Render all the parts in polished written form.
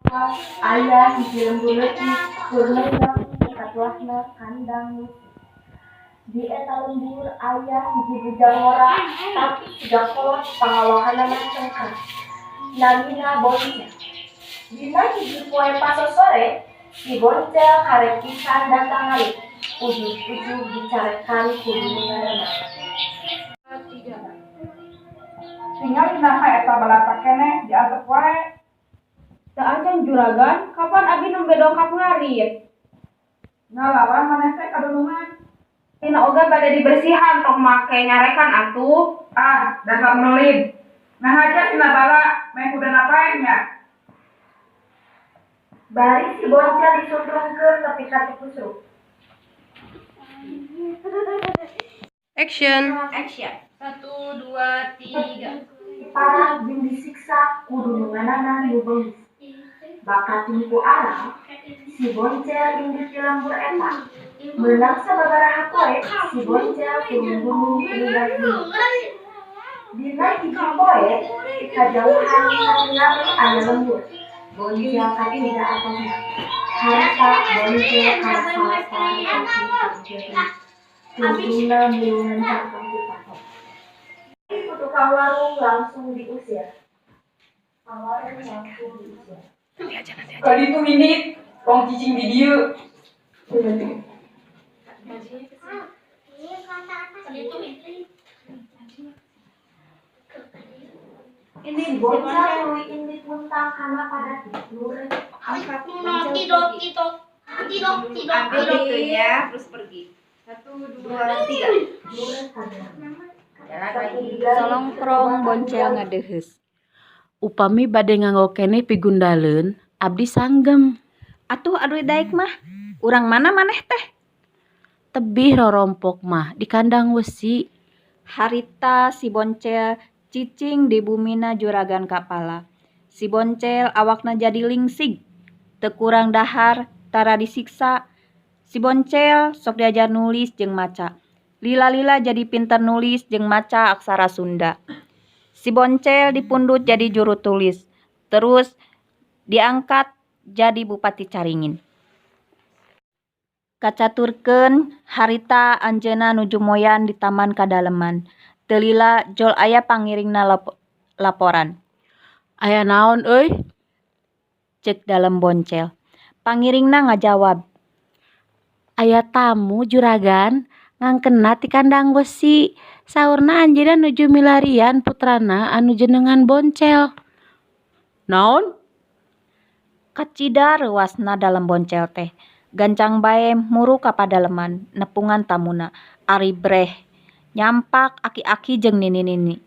Aya hiji lembur leutik keur meunang katuahna kandang wesi. Di eta lembur aya hiji bujang ngora tapi siga kolot pangawahanana cengkeh. Namina Boncel. Dina hiji poe pasosore, si Boncel karep pisan datang ngalit. Ujug-ujug dicarekan ku dununganana. Tingali naha eta balatak keneh diantep wae. Teu acan, Juragan, kapan abi nembe dongkap ngarit? Ngalawan maneh teh ka dunungan. Tina oge bade dibersihan, tong make nyarekan atuh. Ah, dasar melin. Nah aja sina bala, meh kudana paeh nya. Bari si Boncel disundrungkeun nepi ka tikusruk. Action. Action. Satu, dua, tiga. Diparah jeung disiksa ku dununganana nu bengis. Bakating ku aral, si Boncel indit ti lembur eta. Meunang sababaraha poe, si Boncel turun gunung ninggal indung. Dina hiji poe, ti kajauhan katingali aya lembur. Boncel kacida atohna. Harita Boncel karasa lestari kasih. Tungtungna mulungan cangkeng ku patok. Ku tukang warung langsung diusir. Tukang warung langsung diusir. Ka ditu indit, tong cicing di dieu. Si Boncel tuluy indit muntang kana padati. Boncel pergi. Ambil itunya, terus pergi. Satu, dua, tiga. Jalan lagi. Solongkrong Boncel ngadeheus. Upami bade nganggo keneh pigundaleun, abdi sanggem. Atuh aduh daek mah. Urang mana maneh teh? Tebih rorompok mah di kandang wesi. Harita si Boncel cicing di bumina Juragan Kapala. Si Boncel awakna jadi lingsig. Teu kurang dahar, tara disiksa. Si Boncel sok diajar nulis jeung maca. Lila-lila jadi pinter nulis jeung maca aksara Sunda. Si Boncel dipundut jadi juru tulis. Terus diangkat jadi Bupati Caringin. Kacaturkeun harita anjeunna nuju moyan di taman kadaleman. Teu lila jol aya pangiringna laporan. Aya naon euy? Ceuk Dalem Boncel. Pangiringna ngajawab. Aya tamu, Juragan, ngangkenna ti kandang wesi. Saurna anjeunna nuju milarian putrana anu jenengan Boncel. Naon? Kacida reuasna Dalem Boncel teh. Gancang bae muru ka padaleman nepungan tamuna. Ari breh nyampak aki-aki jeung nini-nini.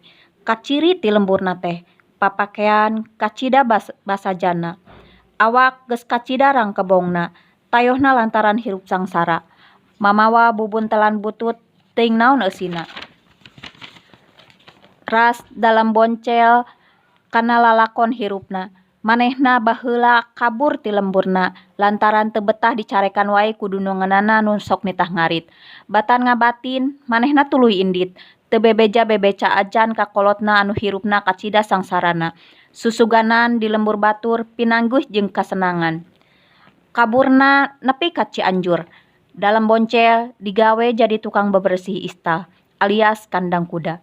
Kaciri ti lemburna teh. Papakean kacida basajana. Awak geus kacida rangkebongna. Tayohna lantaran hirup sangsara. Mamawa bubuntelan butut teuing naon eusina. Ras Dalem Boncel kana lalakon hirupna. Manehna baheula kabur ti lemburna lantaran teu betah dicarekan wae ku dununganana nu sok nitah ngarit. Batan ngabatin manehna tuluy indit. Teu bebeja-bebeca ajan ka kolotna anu hirupna kacida sangsarana. Susuganan di lembur batur pinangguh jeung kasenangan. Kaburna nepi ka Cianjur. Dalem Boncel digawe jadi tukang bebersih istal alias kandang kuda.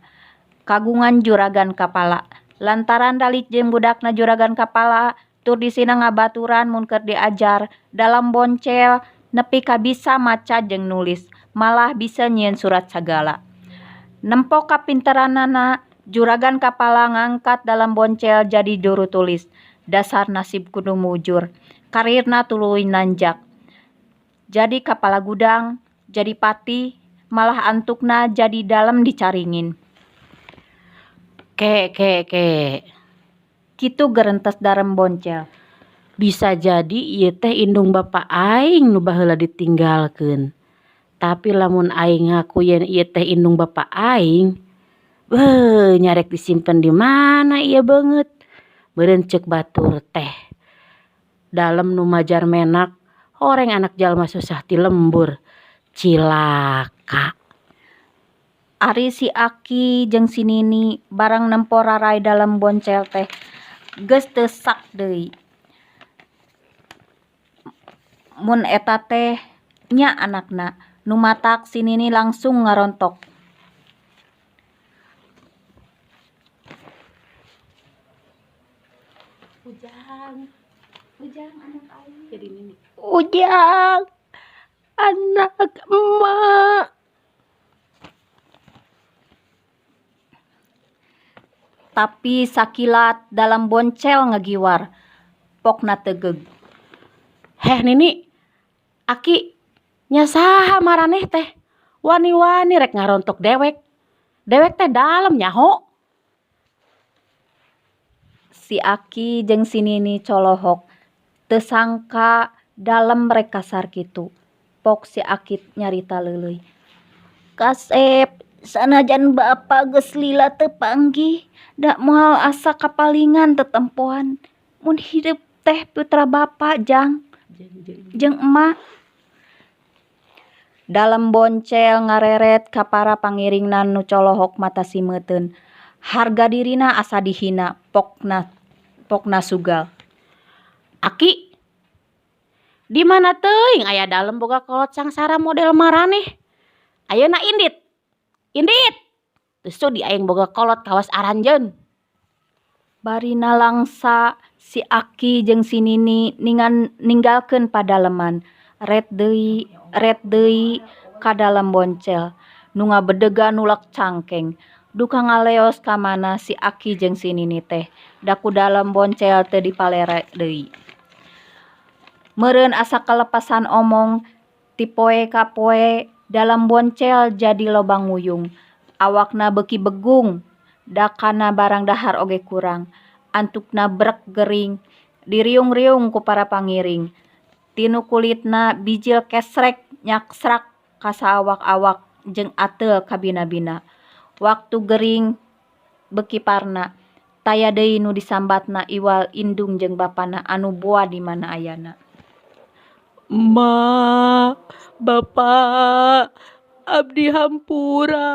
Kagungan Juragan Kapala. Lantaran dalit jeung budakna Juragan Kapala tur disina ngabaturan mun keur diajar, Dalem Boncel nepi ka bisa maca jeung nulis, malah bisa nyieun surat sagala. Nempo kapinteranana, Juragan Kapala ngangkat Dalem Boncel jadi juru tulis. Dasar nasib kudu mujur. Karirna tuluy nanjak. Jadi kapala gudang, jadi patih, malah antukna jadi dalem di Caringin. Ke ke ke. Kitu gerentes Dalem Boncel. Bisa jadi ieu teh indung bapa aing nu baheula ditinggalkeun. Tapi lamun aing ngaku yen ieu teh indung bapa aing, beuh nyarek disimpen di mana ieu beungeut. Meureun ceuk batur teh. Dalem nu majar menak, horeng anak jalma susah ti lembur. Cilaka. Ari si aki jeung si nini barang nempo raray Dalem Boncel teh geus teu sak deui. Mun eta teh nya anakna, nu matak si Nini langsung ngarontok. Ujang, Ujang anak aing. Jadi Nini. Ujang, anak emak. Tapi sakilat Dalem Boncel ngagiwar, pokna tegeug. Heh Nini, Aki, nya saha maraneh teh? Wani-wani rek ngarontok dewek. Dewek teh dalem nyaho. Si Aki jeung si Nini colohok, teu sangka Dalem rek kasar kitu. Pok si Aki nyarita leuleuy. Kasep, sanajan bapa geus lila teu panggih, da moal asa kapalingan tetempoan mun hirup teh putra bapa Jang jeung emak. Dalem Boncel ngareret ka para pangiringna nu colohok mata simeuteun. Harga dirina asa dihina, pokna sugal. Aki, di mana teuing aya dalem boga kolot sangsara model maraneh? Ayeuna indit. Indit. Teu sudi aing boga kolot kawas aranjeun. Barina langsa si Aki jeung si Nini ninggalkeun padaleman. Ret deui ka Dalem Boncel nu ngabedegan nulak cangkeng. Duka ngaleos ka mana si Aki jeung si Nini teh, da ku Dalem Boncel teu dipalere deui. Meureun asa kalepasan omong, ti poe ka poe Dalem Boncel jadi loba nguyung. Awakna beuki begung, da kana barang dahar oge kurang. Antukna brek gering, diriung-riung ku para pangiring. Tinu kulitna bijil kesrek nyaksrak ka saawak-awak jeung ateul ka bina-bina. Waktu gering beuki parna, taya deui nu disambatna iwal indung jeung bapana anu boa di mana ayana. Ma, Bapak, abdi hampura.